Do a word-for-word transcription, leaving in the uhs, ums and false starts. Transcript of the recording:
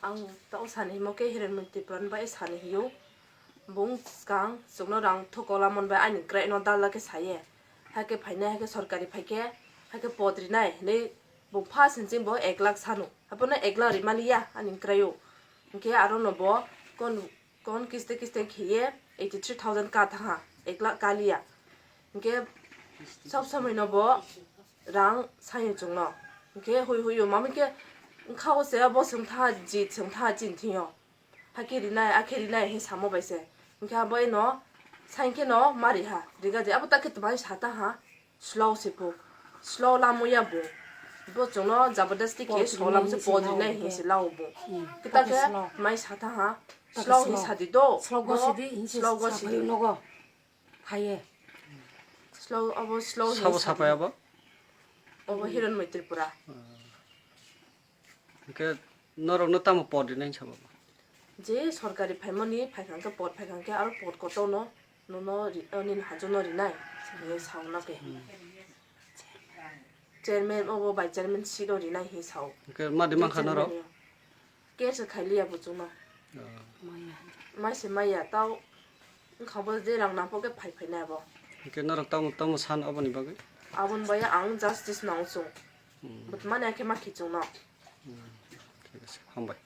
Ang tao sani himo khe Hiranmoni Tripura ni bai sani hiyo. Bung skang chukno rang thukola mon bai ani krai no dal khe saye. Hake phainai hake sorkari phaikhe hake pod rinai hinwi bung first hinwi bo ek lakh sanu. Hapono ek lakh rimaliya ani krayo. Hingke aro no bo kon kon kiste kiste khiye eighty three thousand ka thaha ek lakh kaliya. Hingke sob somoi no bo rang sayo chungno. Hingke hui hui yo mami ke wngkha o se bo sungtha jit sungtha chin thiyo. Hake rinai, akhe rinai he samo bai se. Hingke abo eno sain khe no mari ha. Riga je abo takhe twmai sata ha. Slow se po. Slow lamo ya bo. Bo chungno jabardasti khe slow lam se pod rinai he se lao bo. Kita khe mai sata ha. Slow he sadi do. Slow go sidi, he se slow go sidi nogo. Haye. Slow abo slow he sabo sapai abo? Obo Hiranmoni Tripura. Hingke norokno tamo pod rinai sabo? Je sorkari phaimani phaikha khe pod phaikha khe aro pod kotorno nono ri-, o nini hajono rinai hinwi sauna khe. Chairman obo bai chairman seat o rinai hinwi sao. Hingke madi mankha norok? Chairman yo. Care se khailiya bo chwngno. Maya. Mai se maya tao wngkha bo je rang nangkho khe phai phainai abo. Hingke norok tamo tamo san oboni bagwi? Aboni bai ang justice nang chwng. But mani akhe ma khichwngno. Thik ase, hambai.